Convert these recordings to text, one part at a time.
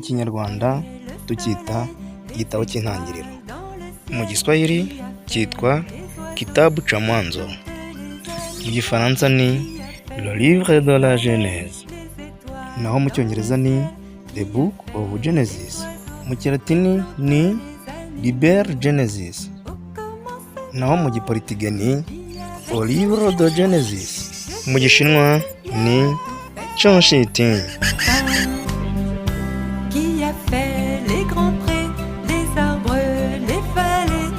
Mu Kinyarwanda tucyita Igitabo cy'Intangiriro, mu Giswahili cyitwa Kitabu cha Mwanzo, mu Gifaransa ni Le Livre de la Genèse, naho mu Cyongereza ni The Book of Genesis, mu Kilatini ni Liber Genesis, naho mu Giportige ni O Livro de Genesis, mu Gishinwa ni Chongshi. Qui a fait les grands prés, les arbres, les vallées?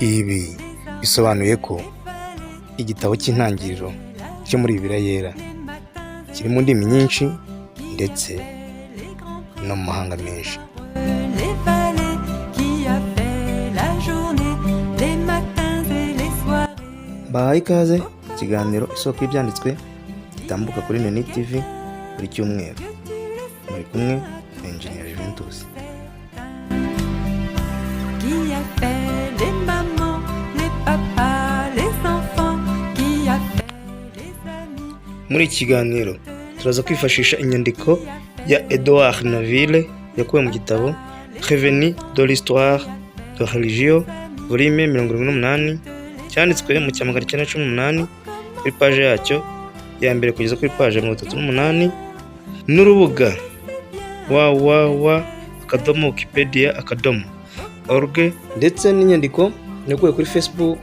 Ibi bisobanuye ko Igitabo cy'Intangiriro cyo muri Bibiliya Yera kiri mu ndimi nyinshi ndetse no mu mahanga menshi. Les vallées, qui a fait la journée, les matins et les soirées? Bahaye ikaze ikiganiro Isoko y'Ibyanditswe gitambuka kuri Neni TV buri cyumweru, muri kumwe na Engineer Juventus. Qui a fait les mamans, les papas, les enfants? Qui a fait les amis? Muri iki kiganiro turaza kwifashisha inyandiko ya Edouard Naville yakuwe mu gitabo Revenu de l'histoire de religion, volume 78, cyanditswe mu cya 918, kuri paje yacyo ya mbere kugeza kuri paje 38, n'urubuga www.wikipedia.org, ndetse n'inyandiko yakuwe kuri Facebook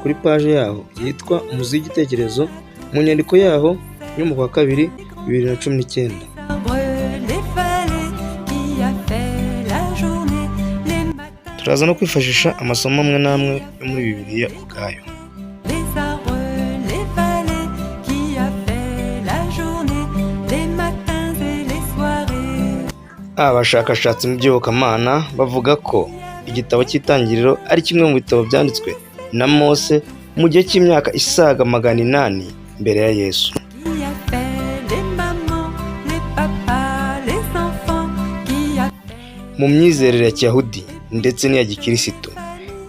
kuri paje yaho yitwa Umuzi w'Igitekerezo, mu nyandiko yaho yo mu kwa kabiri 2019. Arbres, les vallées, qui a fait la journée, les matins, Turaza no kwifashisha amasomo amwe n'amwe yo muri Bibiliya ubwayo. Les arbres, les vallées, qui a fait la journée, les matins et les soirées? Abashakashatsi mu by'iyobokamana bavuga ko Igitabo cy'Itangiriro ari kimwe mu bitabo byanditswe na Mose mu gihe cy'imyaka isaga 800 mbere ya Yesu. Qui a fait les mamans, les papas, les enfants? Qui a Mu myizerere ya Kiyahudi ndetse n'iya Gikirisitu,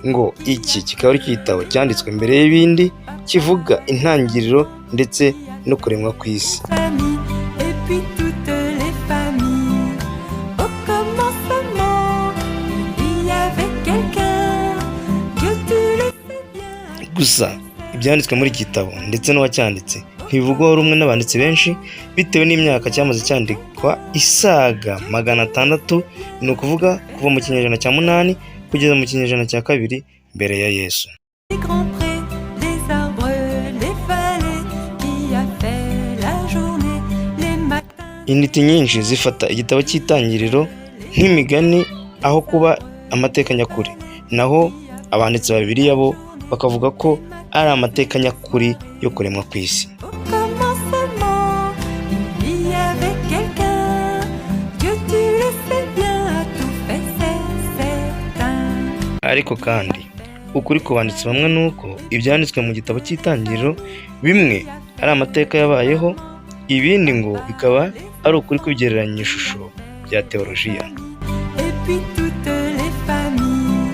ngo iki kikaba ari igitabo cyanditswe mbere y'ibindi, kivuga intangiriro ndetse no kuremwa kw'isi. Famille, et puis toutes les familles. Au commencement, il y avait quelqu'un. Dieu, tu le sais bien. Gusa ibyanditswe muri iki gitabo ndetse n'uwacyanditse ntibivugwaho rumwe n'abanditsi benshi, bitewe n'imyaka cyamaze cyandikwa isaga 600, ni ukuvuga kuva mu kinyejana cya munani kugeza mu kinyejana cya kabiri mbere ya Yesu. Les grands prés, les arbres, les vallées, qui a fait la journée, les matins, Intiti nyinshi zifata Igitabo cy'Itangiriro nk'imigani aho kuba amateka nyakuri, naho abanditsi ba Bibiliya bo bakavuga ko ari amateka nyakuri yo kuremwa kw'isi. Au commencement, il y avait quelqu'un. Dieu, tu le sais bien, a tout fait, c'est certain. Ariko kandi ukuri ku banditsi bamwe ni uko ibyanditswe mu Gitabo cy'Itangiriro bimwe ari amateka yabayeho, ibindi ngo bikaba ari ukuri kw'ibigereranya ishusho bya teolojiya. Et puis toutes les familles.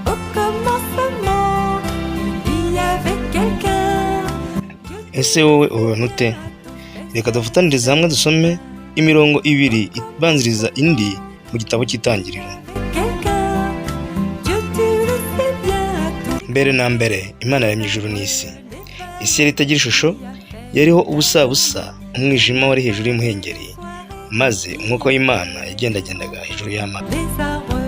Au commencement, il y avait quelqu'un. Ese wowe ubibona ute? Reka dufatanirize hamwe dusome imirongo ibiri ibanziriza indi mu Gitabo cy'Itangiriro. Quelqu'un. Dieu, tu le sais bien, a tout Mbere na mbere Imana yaremye ijuru n'isi. Isi yari itagira ishusho, yariho ubusabusa, umwijima wari hejuru y'umuhengeri, maze umwuka w'Imana yagendagendaga hejuru y'amazi. Les arbres,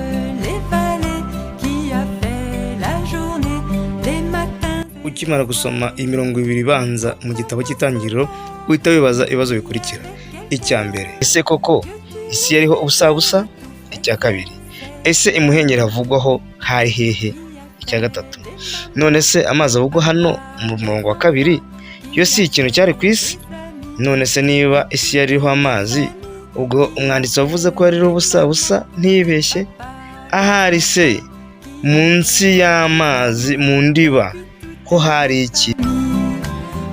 les vallées, qui a fait la journée, les matins, Ukimara gusoma iyi mirongo ibiri ibanza mu Gitabo cy'Itangiriro, uhita wibaza ibibazo bikurikira: Icya mbere, ese koko isi yariho ubusabusa? Icya kabiri, ese imuhengeri havugwaho hari hehe? Icya gatatu, none se amazi avugwa hano mu murongo wa kabiri yo si ikintu cyari ku isi? None se niba isi yariho amazi, ubwo umwanditsi wavuze ko yariho ubusabusa ntiyibeshye? Ahari se munsi y'amazi mu ndiba ho hari iki?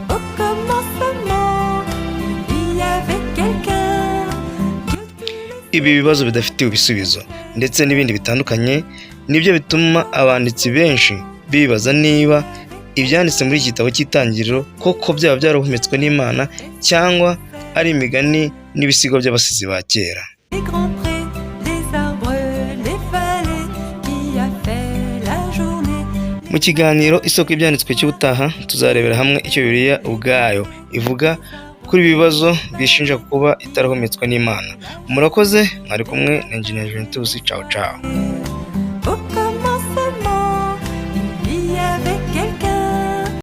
Au commencement, il y avait quelqu'un. Ibi bibazo bidafitiwe ibisubizo ndetse n'ibindi bitandukanye nibyo bituma abanditsi benshi bibaza niba ibyanditse muri iki gitabo cy'Itangiriro koko byaba byarahumetswe n'Imana cyangwa ari imigani n'ibisigo by'abasizi ba kera. Les grands prés, Mu kiganiro Isoko y'Ibyanditswe cy'ubutaha, tuzarebera hamwe icyo Bibiliya ubwayo ivuga kuri ibi bibazo bishinja kuba itarahumetswe n'Imana. Murakoze, mwari kumwe na Engineer Juventus. Ciao ciao.